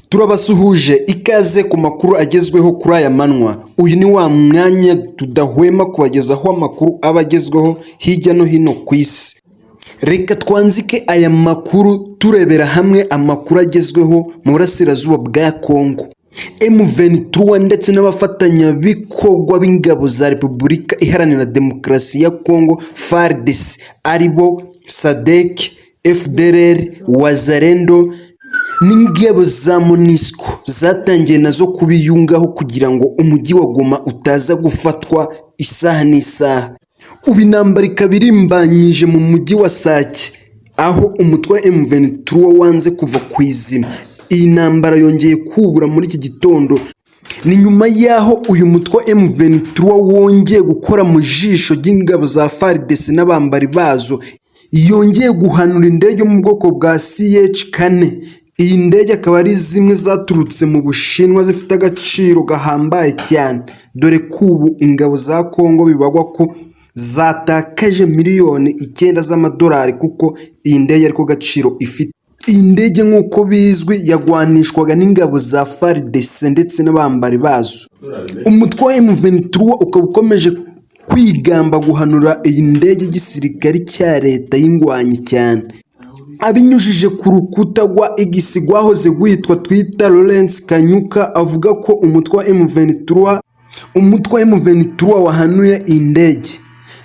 Turabasuhuje, ikaze ku makuru agezweho kuri aya manywa. Uyu ni wa mwanya tudahwema kubagezaho amakuru aba agezweho hirya no hino ku isi. Reka twanzike aya makuru turebera hamwe amakuru agezweho mu burasirazuba bwa Congo. M23 ndetse n'abafatanyabikorwa b'ingabo za Repubulika Iharanira Demokarasi ya Congo FARDC, aribo SADC, FDLR, Wazalendo n'ingabo za MONUSCO, zatangiye nazo kubiyungaho kugira ngo umujyi wa Goma utaza gufatwa isaha n'isaha. Ubu intambara ikaba irimbanyije mu mujyi wa Sake, aho umutwe wa M23 wanze kuva ku izima. Iyi ntambara yongeye kubura muri iki gitondo, ni nyuma y'aho uyu mutwe wa M23 wongeye gukora mu jisho ry'ingabo za FARDC n'abambari bazo, yongeye guhanura indege yo mu bwoko bwa CH-4. Iyi ndege akaba ari zimwe zaturutse mu Bushinwa zifite agaciro gahambaye cyane, dore ko ubu ingabo za Congo bibagwa ko zatakaje miliyoni 9 z'amadolari, kuko iyi ndege ariko gaciro ifite. Iyi ndege, nk'uko bizwi, yagwanishwaga n'ingabo za FARDC ndetse n'abambari bazo. Umutwe wa M23 ukaba ukomeje kwigamba guhanura iyi ndege y'igisirikare cya leta y'ingwanyi cyane. Abinyujije ku rukuta rwa X rwahoze rwitwa Twitter, Lawrence Kanyuka avuga ko umutwe wa M23 wahanuye iyi ndege.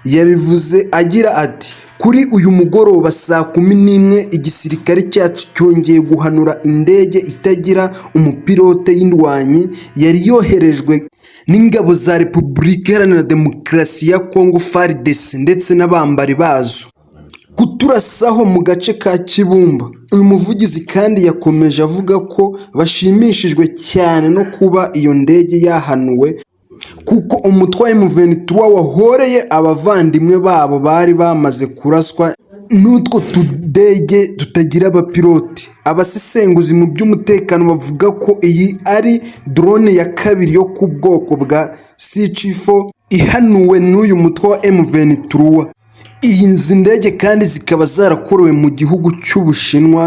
Yabivuze agira ati: "Kuri uyu mugoroba saa 11, igisirikare cyacu cyongeye guhanura indege itagira umupilote y'indwanyi yari yoherejwe n'ingabo za Repubulika Iharanira Demokarasi ya Congo FARDC ndetse n'abambari bazo kuturasaho mu gace ka Kibumba." Uyu muvugizi kandi yakomeje avuga ko bashimishijwe cyane no kuba iyo ndege yahanuwe, kuko umutwe wa M23 wahoreye abavandimwe babo bari bamaze kuraswa n'utwo tudege tutagira abapilote. Abasesenguzi mu by'umutekano bavuga ko iyi ari drone ya kabiri yo ku bwoko bwa CH-4 ihanuwe n'uyu mutwe wa M23. Izi ndege kandi zikaba zarakorewe mu gihugu cy'Ubushinwa.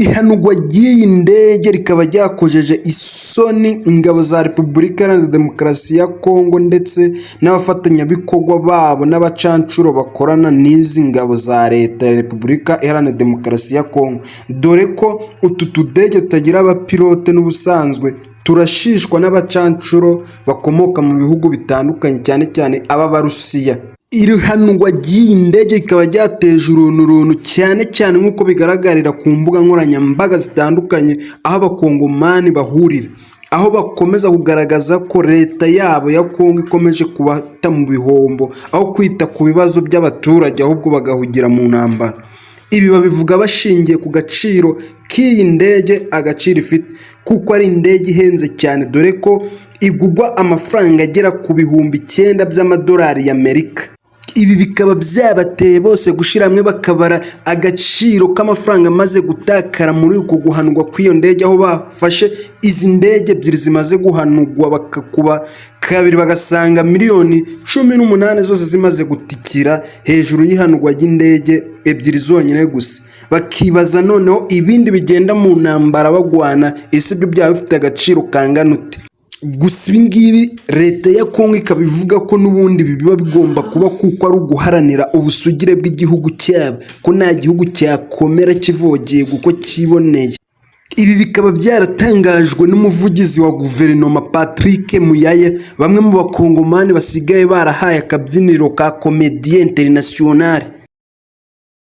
Ihanurwa ry'iyi ndege rikaba ryakojeje isoni ingabo za Repubulika Iharanira Demokarasi ya Kongo ndetse n'abafatanyabikorwa babo n'abacancuro bakorana n'izi ngabo za leta ya Repubulika Iharanira Demokarasi ya Kongo, dore ko utu tudege tutagira abapilote n'ubusanzwe turashishwa n'abacancuro bakomoka mu bihugu bitandukanye, cyane cyane ab'Abarusiya. Iri hanurwa ry'iyi ndege rikaba ryateje urunturuntu cyane cyane, nk'uko bigaragarira ku mbuga nkoranyambaga zitandukanye aho abakongomani bahurira, aho bakomeza kugaragaza ko leta yabo ya Kongo ikomeje kubata mu bihombo, aho kwita ku bibazo by'abaturage ahubwo bagahugira mu ntambara. Ibi babivuga bashingiye ku gaciro k'iyi ndege, agaciro ifite, kuko ari indege ihenze cyane, dore ko igurwa amafaranga agera ku 9000 by'amadolari y'Amerika. Ibi bikaba byabateye bose gushyira hamwe bakabara agaciro k'amafaranga amaze gutakara muri uko guhanurwa kw'iyo ndege, aho bafashe izi ndege ebyiri zimaze guhanurwa bakakuba kabiri, bagasanga miliyoni 18 zose zimaze gutikira hejuru y'ihanurwa ry'indege ebyiri zonyine gusa. Bakibaza noneho ibindi bigenda mu ntambara bagwana, ese ibyo byaba bifite agaciro kangana ute? Gusa ibi ngibi leta ya Kongo ikaba ivuga ko n'ubundi ibi biba bigomba kuba, kuko ari uguharanira ubusugire bw'igihugu cyabo, ko nta gihugu cyakomera kivogeye uko cyiboneye. Ibi bikaba byaratangajwe n'umuvugizi wa guverinoma Patrick Muyaya, bamwe mu bakongomani basigaye barahaye akabyiniro ka Comédien International.